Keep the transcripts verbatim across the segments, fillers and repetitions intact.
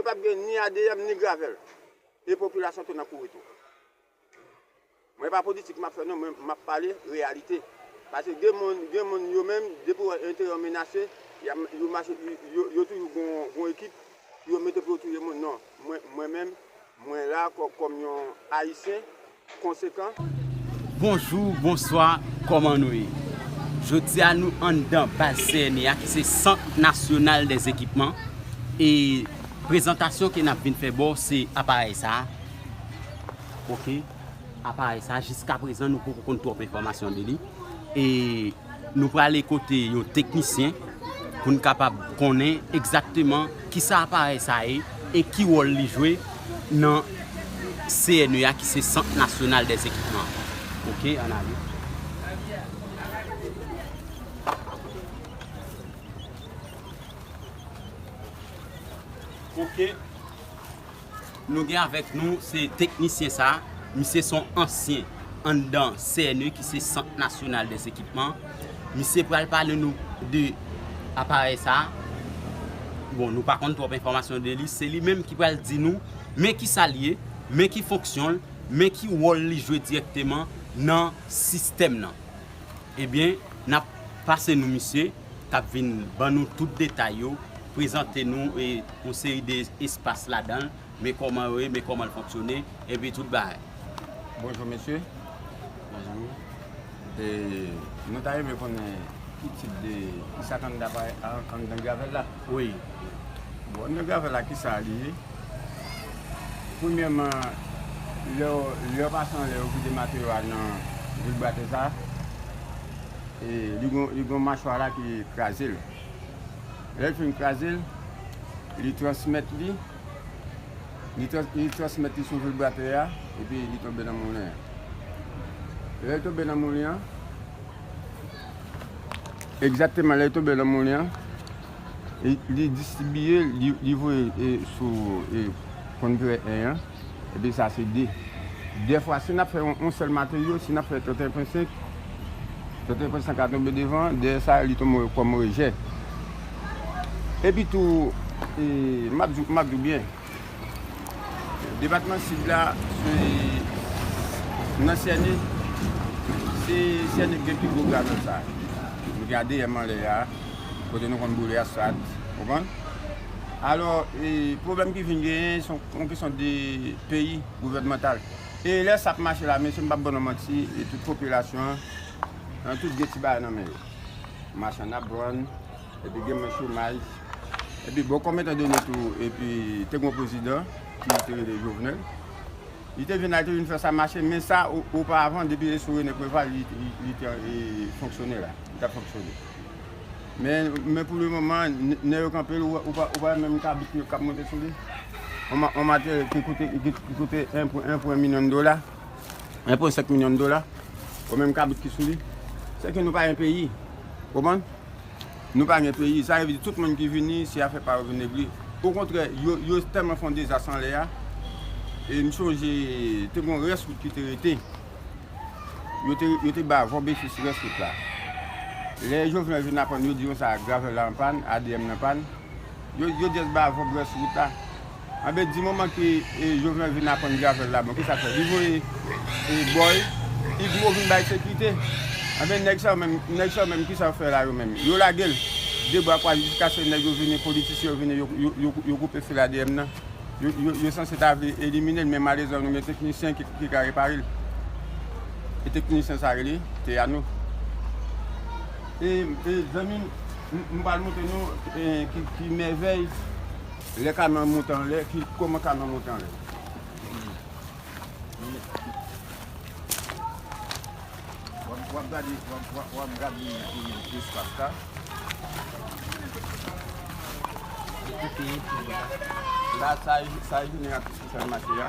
P ap gen ni A D M ni gravèl. E popilasyon tou nan kouri tou. Mwen pa politik m ap fè non, mwen m ap pale reyalite. Paske gen moun, gen moun yo menm, depi w wè enterè yo menase, y a, yo mache, yo, yo, yo toujou gon, gon ekip pou yo mete pou yo touye moun. Non, mwen, mwen menm, mwen la kò-, kòm yon Ayisyen konsekan. Bonjou, bonswa, kòman nou ye? Jodi a nou anndan baz C N E a ki se Sant Nasyonal dèzekipman. E prezantasyon ke n ap vin fè ba w se aparèy sa a. Oke. Aparèy sa, jiskaprezan, nou poko konn twòp enfòmasyon de li. E nou prale kote yon teknisyen pou n kapab konnen egzakteman kisa aparèy sa ye e ki wòl li jwe nan C N E a, ki se Sant Nasyonal dèzekipman. Oke, ann ale. Oke. Nou gen avèk nou, se teknisyen sa, misye se yon ansyen anndan C N E ki se Sant Nasyonal dèzekipman. Misye pral pale nou de aparèy sa. Bon, nou pa konn twòp enfòmasyon de li, se li menm ki pral di nou men kisa l ye, men ki fonksyon l, men ki wòl li jwe dirèkteman nan sistèm nan. Ebyen, n ap pase nou misye k ap vin ban nou tout detay yo, prezante nou e yon seri de espas ladan l, men kòman yo ye, men kòman l fonksyone, epi tout bagay. Bonjou mesye. Bonjou. E, nou ta renmen konnen ki tip de, kisa k anndan, anndan gravèl la? Wi. Bon, anndan gravèl la, kisa li ye? Premyèman, lè w, lè w pase anlè, w vide materyo a nan vilbwatè sa, e li gon, li gon machwa la ki kraze l. Lè l fin kraze l, li transmèt li, li trans-, li transmèt li sou vilbwatè a, epi li tonbe nan moulen an. Lè l tonbe nan moulen an, egzakteman lè l tonbe nan moulen an, li, li distribiye, li, li voye, e, sou, e, konveyè en an, epi sa se de. Dèfwa, si n ap fè yon, yon sèl materyo, si n ap fè trannteyen pwen senk, trannteyen pwen senk a tonbe devan, dèyè sa, li tonbe kòm rejè. Epi tou, e, m ap di, m ap di w byen, depatman Sid la, se, nan C N E, se C N E ki gen pi gwo gravèl sa. Nou gen A D M anlè a, kote nou konn boule asfalt, konprann? Alò, e, pwoblèm ki vin genyen, se yon, yon kesyon de peyi, gouvènmantal. E lè sa ap mache la, mesye, m p ap ban nou manti, e tout popilasyon an, tout gen ti bagay nan men yo. Machann ap vann, epi gen mwen chomaj. Epi bon, kòm etan done tou, epi te gen yon prezidan ki te rele Jovenel. Li te vin la, li te vin fè sa mache, men sa, o-, oparavan, depi sou René Préval, li, li, li te, e, fonksyone la. Li t ap fonksyone. Men, men pou le moman, n-, nèg yo kanpe l, ou, ou pa, ou pa menm kabrit yo k ap monte sou li. On ma-, on materyo ki koute, ki, ki koute en pwen, en pwen milyon dola, en pwen senk milyon dola, ou menm kabrit ki sou li. Se ke nou pa gen peyi. Konprann? Nou pa gen peyi. Sa vle di tout moun ki vini, se afè pa yo vin regle. Okontrè, yo, yo tèlman fè yon dezas anlè a. E m sonje, te gen yon rès wout ki te rete. Yo te, yo te ba vòbefis rès wout la. Lè Jovenel vin aprann yo di konsa gravèl la an pàn, A D M nan pàn, yo, yo jis ba vòb rès wout la. Anben, di moman ke, e, Jovenel vin aprann gravèl la, bon, kisa l fè? Li voye, e, bòy, Iglo vin bay sekirite. Anben, nèg sa yo menm, nèg sa yo menm, kisa yo fè la yo menm? Yo lage l. De bra kwaze jiskaske nèg yo vini, politisyen yo vini, yo, yo, yo, yo koupe fil A D M nan. Yo, yo, yo sanse ta vle elimine l, men malerezman nou gen teknisyen ki, ki ka repare l. E teknisyen sa rele Teyano. E, e zanmi m, m, m pral montre nou, e, ki, ki mèvèy lè kamyon an monte anlè, ki, kòman kamyon an monte anlè. W ap, w ap gade, w ap, w ap, w ap gade espas la. La, sa, sa e jeneratris ki fè l mache a.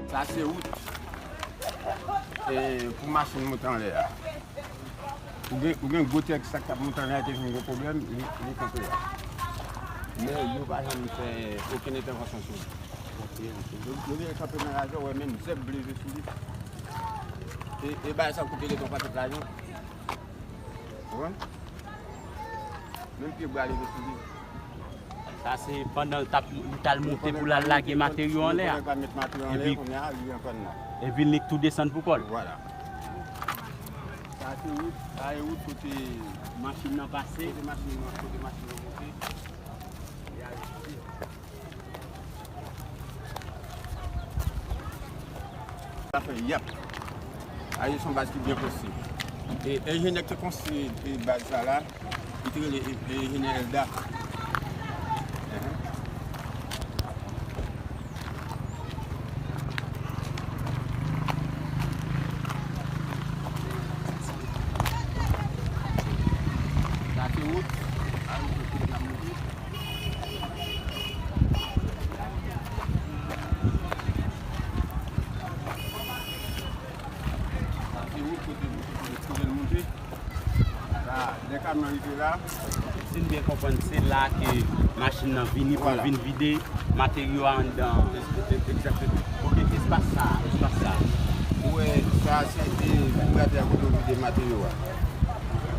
Sa se wout, e, pou machin monte anlè a. Ou gen, ou gen gwo trèk sa k t ap monte anlè a te vin gwo pwoblèm, li, li kanpe la. Men yo pa janm fè okenn entèvansyon sou li. Yo, yo vin kanpe nan raje, wè, menm zèb leve sou li. E, e bagay sa koute letan pa tout lajan. Konprann? Menm pye bwa leve sou li. Sa se pandan l t ap, li t al monte pou l al lage materyo anlè a. Epi, epi l nik tou desann pou kò l. Vwala. Sa se wout, sa se wout kote machin nan pase. Kote machin nan, kote machin nan monte. Sa fè yap. Aye se yon baz ki byen konstwi. E enjenyè ki te konstwi, e, baz sa la, li te rele e, enjenyè Elda. Ehe. Sa se wout. Aye se wout kote n ap monte. Sa se wout kote, kote, kote l monte. La, lè kamyon rive la. Si n byen konprann, se la ke machin nan vini pou l vin vide materyo a anndan. Egzakteman. Ok, espas sa, espas sa. Ou wè, sa se, e, vibratè a kote yo vide materyo a.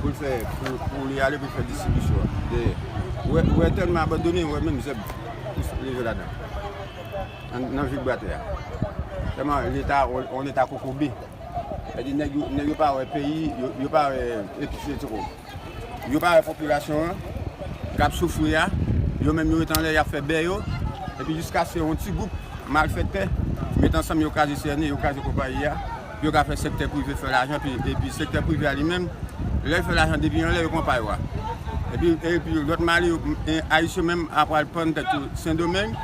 Pou l fè, pou, pou li ale pou l fè distribisyon an. Dèyè. Ou wè, ou wè tèlman abandone, ou wè menm zèb ki leve ladan. Nan, nan vibratè a. Tèlman leta, on, on leta kokobe. Sa di nèg yo, nèg yo pa wè peyi, yo, yo pa wè epi se tro. Yo pa wè popilasyon an k ap soufri a, yo menm yo ret anlè, y ap fè bè yo, epi jiskaske yon ti gwoup malfektè met ansanm, yo kraze C N E, yo kraze konpayi a, pou yo ka fè sektè prive fè lajan, epi, epi sektè prive a li menm, lè l fè lajan depi anlè, yo pran pa yo a. Epi, epi lòt mali yo, e, ayisyen menm ap pral pann tèt yo Sendomeng,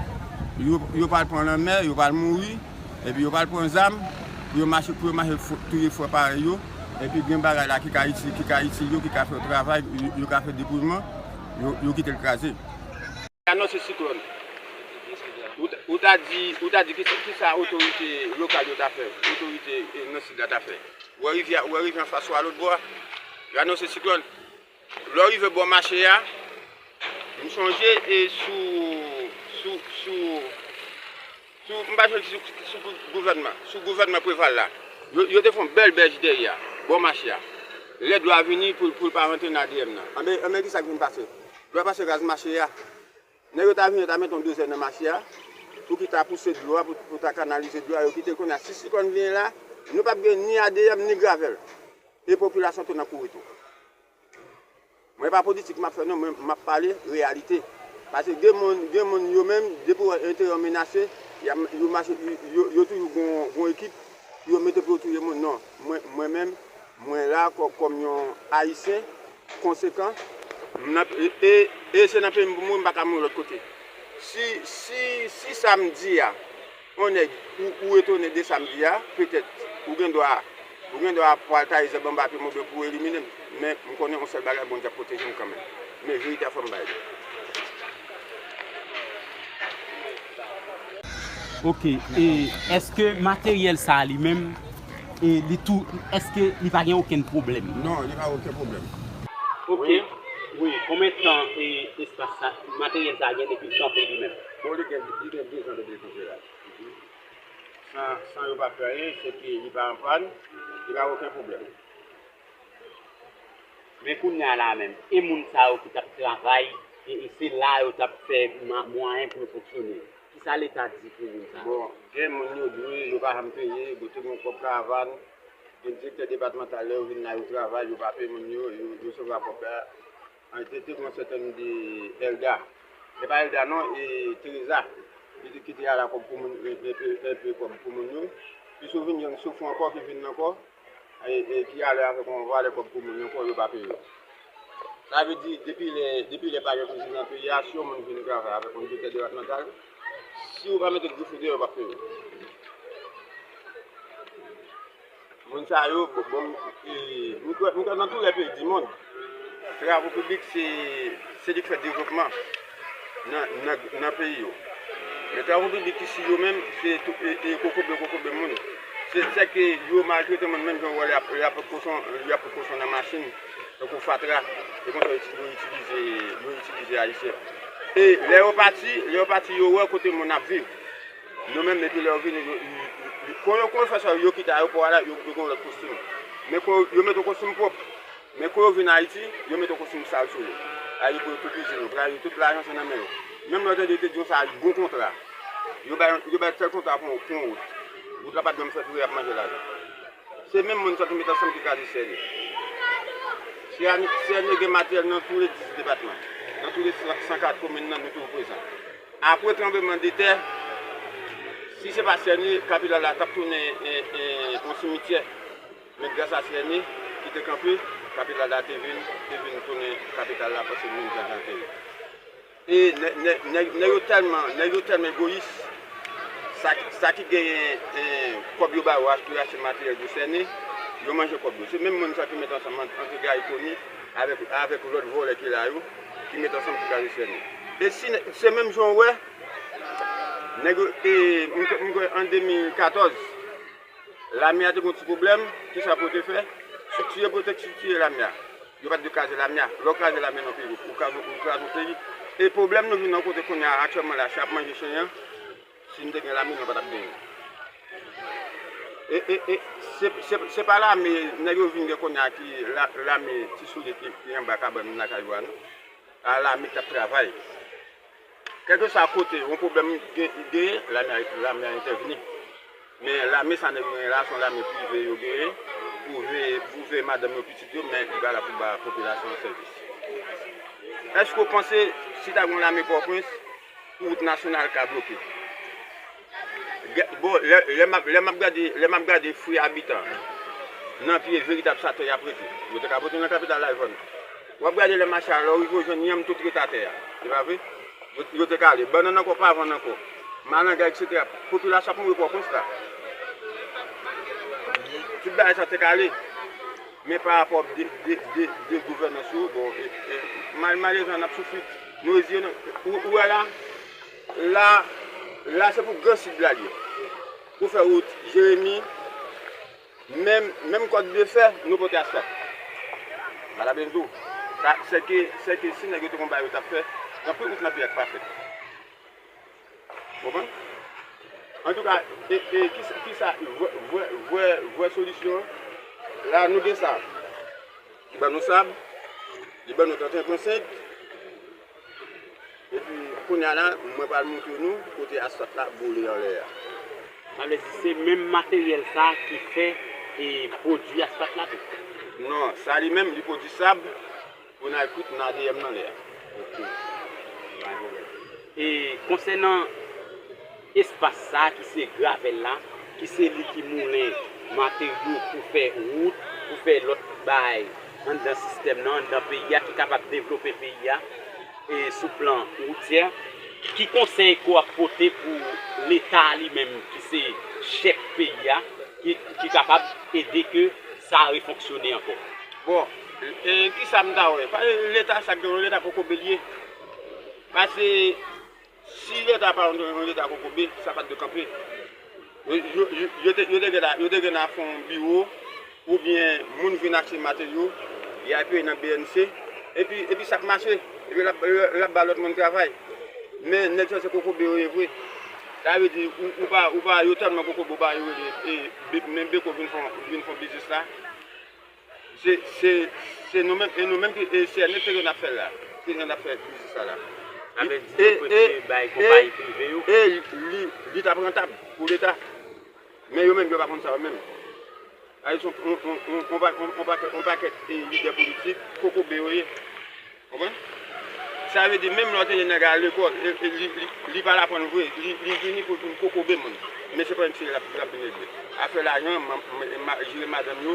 yo, yo pral pran lanmè, yo pral mouri, epi yo pral pran zam pou yo mache, pou yo mache fo-, touye frè parèy yo. Epi gen bagay la ki ka itil, ki ka itil yo, ki ka fè yo travay, yo, yo ka fè depouyman, yo, yo kite l kraze. Anonse siklòn. Ou ta, ou ta di, ou ta di ki, ki sa otorite lokal yo ta fè, otorite, e, nan sid la ta fè. Ou wè rivyè, ou wè rivyè anfas ou a lòt bò a. Yo anonse siklòn. Lè w rive bò mache a, m sonje, e, sou, sou, sou, sou, m pa sonje sou, sou gouvènman, sou gouvènman Preval la. Yo, yo te fè yon bèl bèj dèyè a, bò mache a. Lè dlo a vini pou, pou l pa rantre nan A D M nan. Anben, anben ki sa k vin pase? Dlo a pase raz mache a. Nèg yo ta vin, yo ta mete yon dozè nan mache a pou ki ta pouse dlo a, pou, pou ta kanalize dlo a. Yo kite l kounye a. Si siklòn vini la, nou p ap gen ni A D M ni gravèl. E popilasyon tou nan kouri tou. Mwen pa politik m ap fè non, mwen m ap pale reyalite. Paske gen moun, gen moun yo menm, depi w wè enterè yo menase, y ap, yo mache, yo, yo, yo toujou gon, gon ekip pou yo mete pou yo touye moun. Non, mwen, mwen menm, mwen la kò-, kòm yon Ayisyen konsekan, m nan, e, e, e se nan peyi m pou m mouri, m pa ka mouri lòt kote. Si, si, si sa m di a, yon nèg, ou, ou etone de sa m di a, petèt, ou gen dwa, ou gen dwa pral taye zèb anba pye m oubyen pou w elimine m, men m konnen yon sèl bagay, Bondye ap pwoteje m kanmenm. Men verite a fò m bay li. Ok, e èske materyèl sa a li menm, e li tou, èske li pa gen okenn pwoblèm? Non, li pa okenn pwoblèm. Ok, wi, konbyen tan, e, espas sa, materyèl sa a gen depi l kanpe li menm? Bon, li gen, li gen de zan depi l kanpe la. San, san yo pa fè anyen, se ke li pa an pàn, li pa okenn pwoblèm. Men kounye a la menm, e moun sa yo ki t ap travay, e, e se la yo t ap fè ma-, mwayen pou yo fonksyone. Kisa Leta di pou moun sa yo? Bon, gen moun yo dwe, yo pa janm peye, bon, te gen yon kòb karavàn, gen direktè depatmantal, lè yo vin la, yo travay, yo pa peye moun yo, yo, yo resevwa kòb la. An, te, te gen yon sètèn de Elda. Se pa Elda non, e Teresa. Ki te, ki te al a kòb pou moun, e, e, e, e, kòb pou moun yo. Pi sou vin jwenn Soufou ankò ki vin ankò. E, e ki ale avèk yon valè kòb pou moun yo ankò, yo pa peye yo. Sa vle di, depi lè, depi lè pa gen prezidan nan peyi a, si yon moun vin travay avèk yon direktè depatmantal, si ou pa mete grifou deyò, yo p ap peye w. Moun sa yo, bon, bon, e, nou kwè, nou kwè nan tout lè peyi di mond, travo piblik se, se li k fè devlopman nan, nan, nan peyi yo. Men travo piblik isi yo menm, se tou, e, e kokobe, kokobe moun. Se, se ke yo maltrete moun menm jan w wè l ap, l ap kochon, l ap kochon nan machin, tankou fatra. Se konsa yo iti-, yo itilize, yo itilize Ayisyen. E lè yo pati, lè yo pati, yo wè kote moun ap viv. Nou menm, depi lè yo vini, yo, yo, yo, kon yo, kon yo fè sa, yo kite ayewopò a la, yo, yo gen yon lòt kostim. Men kon yo, yo mete yon kostim pwòp. Men kon yo vin Ayiti, yo mete yon kostim sal sou yo. Ayewopò yo tou kizin yo, prale tout lajan se nan men yo. Menm lè w tande yo te di konsa, bon kontra. Yo bay, yo bay tèl kontra pou, pou yon wout. Wout la pa t janm fèt vre, y ap manje lajan. Se menm moun sa ki met ansanm ki kraze Sèni. Sèni, Sèni gen materyèl nan tou le dis depatman. Nan tou le san, san kat komin nan, nou toujou prezan. Apre tranblemanntè, si se pa Sèni, kapital la t ap tounen, e, e, yon simityè. Men gras a Sèni ki te kanpe, kapital la te vin, te vin tounen kapital la, paske moun jan jan te ye. E nè-, nè-, nèg, nèg yo tèlman, nèg yo tèlman egoyis. Sa, sa ki genyen, eh, kòb yo ba yo pou yo achte materyèl pou Sèni, yo manje kòb yo. Se menm moun sa ki met ansanm ant, ant Gary Conille avèk, avèk lòt vòlè ki la yo, ki met ansanm pou kraze Sèni. E si nè-, se menm jan w wè, nèg yo, e, m, m, an de mil katòz, lame a te gen yon ti pwoblèm, kisa pou yo te fè? Estrikti yo pou yo te estrikti lame a. Yo pa t dwe kraze lame a. Lè w kraze lame nan peyi, ou kraze, ou kraze yon peyi. E pwoblèm nou vin nan kote kounye a, aktyèlman la, chat ap manje chen an. Si n te gen lame, nou pa t ap genyen. E, e, e, se, se, se pa lame, nèg yo vin gen kounye a ki la, lame ti soulye ki, ki anba kabann lakay yo a, non. A lame k ap travay. Kèlkeswa kote yon pwoblèm gen, genyen, lame a, lame a entèvni. Men lame sa nèg yo genyen la, se yon lame prive yo genyen pou veye, pou veye madanm yo, pitit yo, men li pa la pou ba popilasyon an sèvis. Èske w panse si ta gen yon lame Pòtoprens, wout nasyonal ka bloke? Bon, lè, lè m ap, lè m ap gade, lè m ap gade fwi abitan nan pye veritab sa tè y ap rete, yo te ka pote nan kapital la, Yvonne. W ap gade lè mache a, lè w rive w jwenn yanm tout ret atè a. Se pa vre? Yo, yo te ka ale. Bannann ankò pa vann ankò. Malanga, etsetera. Popilasyon ap mouri Pòtoprens la. Tout bagay sa te ka ale. Men pa rapò de, de, de, de gouvènans yo, bon, e, e, mal, malezan n ap soufri. Nou reziye nou. Ou, ou wè la, la, la se pou Gran Sid la l ye. Pou fè wout Jeremi, menm, menm kòd de fè, nou pote asfalt. Malabenzou, sa, sèke, sèke si nèg yo te konn bagay yo t ap fè, tanpri wout nan peyi a k pa fèt. Konprann? Antouka, e, e, kisa, kisa, vwè, vwè, vwè, vwè solisyon an? La, nou gen sa. Li ban nou sab, li ban nou trannteyen pwen senk. Epi, kounye a la, mwen pral montre nou kote asfalt la boule anlè a. Sa vle di, se menm materyèl sa ki fè e pwodui asfalt la tou? Non, sa li menm, li pwodui sab pou n al kwit nan A D M nan lè a. Ok. Pa gen pwoblèm. E konsènan espas sa a ki se gravèl la, ki se li ki moulen materyo pou fè wout, pou fè lòt bagay anndan sistèm nan, anndan peyi a, ki kapab devlope peyi a, e sou plan woutyè, ki konsèy ke w ap pote pou Leta li menm, ki se chèf peyi a, ki, ki kapab ede ke sa refonksyone ankò? Bon, e, kisa m ta wè? Paske Leta, sa k gen, Leta kokobe l ye. Paske si Leta pa yon, yon Leta kokobe, sa pa t dwe kanpe. Yo, yo, yo, yo te, yo te gen la, yo te gen la fè yon biwo, oubyen moun vin achte materyo, y al peye nan B N C, epi, epi sa ap mache, epi l ap, l ap ba lòt moun travay. Men nèg sa se kokobe yo ye vre. Sa vle di, ou, ou pa, ou pa, yo tèlman kokobe, ou pa yo rele, e, be-, men Beko vin fè, vin fè biznis la. Se, se, se nou menm, e nou menm ki, e se nèg serye n ap fè l la. Se nèg n ap fè biznis sa la. Sa vle di, e, yo prefere bay konpayi prive yo. E li, li t ap rantab pou Leta. Men yo menm, yo pa konn sa yo menm. Ayisyen, on, on, on, on pa-, on, on pakèt, on pakèt, e, lidè politik, kokobe yo ye. Konprann? Sa vle di, menm lè w tande nèg a lekòl, e, e, li, li, li pa l aprann vre, li, li vini pou, pou l kokobe moun. Men se pa yon ti l ap, l ap vin regle. Afè lajan, ma-, ma-, ma-, jere madanm yo,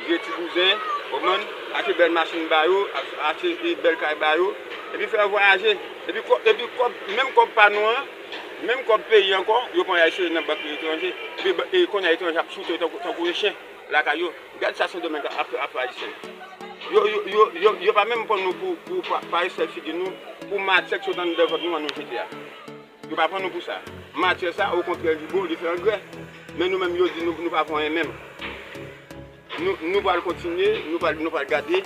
jere ti bouzen, konprann? Achte bèl machin ba yo, a-, achte, e, bèl kay ba yo, epi fè yo vwayaje. Epi kò-, epi kòb, menm kòb pa nou an, menm kòb peyi ankò, yo pran y al sere nan bank etranje. Epi ba-, e kounye a etranje ap soute yo tankou, tankou yon chen lakay yo. Gad sa Sendomeng ap, ap, ap fè Ayisyen. Yo, yo, yo, yo, yo pa menm pran nou pou, pou pa, pa resèt figi nou, pou matyè k sot anndan vant nou an nou jete a. Yo pa pran nou pou sa. Matyè sa, okontrè, li bon, li fè angrè. Men nou menm, yo di nou, nou pa fè anyen menm. Nou, nou pral kontinye, nou pral, nou pral gade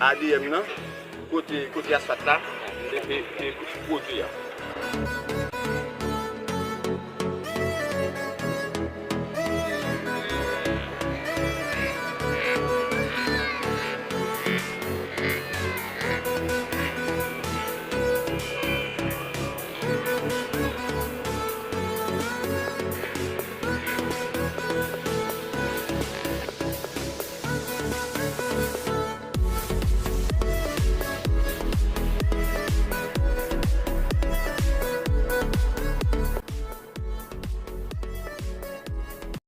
A D M nan, kote, kote asfalt la, e, e, e pwodui a.